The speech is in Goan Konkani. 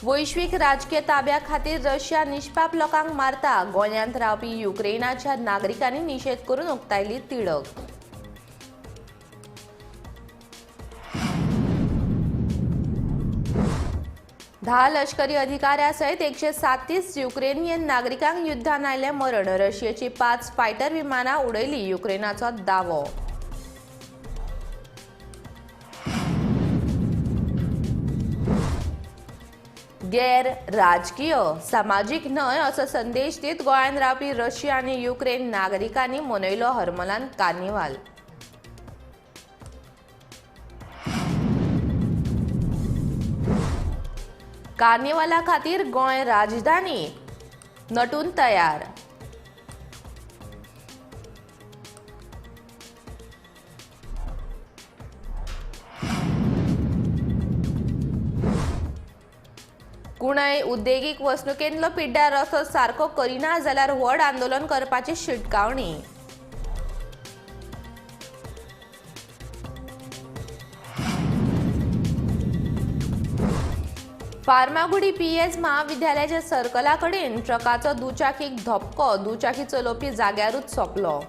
वैश्वीक राजकीय ताब्या खातीर रशिया निष्पाप लोकांक मारता. गोंयांत रावपी युक्रेनाच्या नागरिकांनी निशेध करून उक्तायली तिडक. धा लष्करी अधिकाऱ्या सयत 137 युक्रेनियन नागरिकांक युद्धान आयलें मरण. रशियेची 5 फायटर विमानां उडयली युक्रेनाचो दावो. गैर राजकीय सामाजीक न्हय असो संदेश दीत गोंयांत रावपी रशिया आनी युक्रेन नागरिकांनी मनयलो हरमलान कार्निवाल. कार्निवाला खातीर गोंय राजधानी नटून तयार. कुणय उद्देगीक वसणुकेंतलो पिड्ड्यार रस्तो सारको करिना जाल्यार व्हड आंदोलन करपाची शिटकावणी. फार्मागुडी पीएस महाविद्यालयाच्या सर्कला कडेन ट्रकाचो दुचाकीक धपको. दुचाकी चलोवपी जाग्यारूच सोंपलो.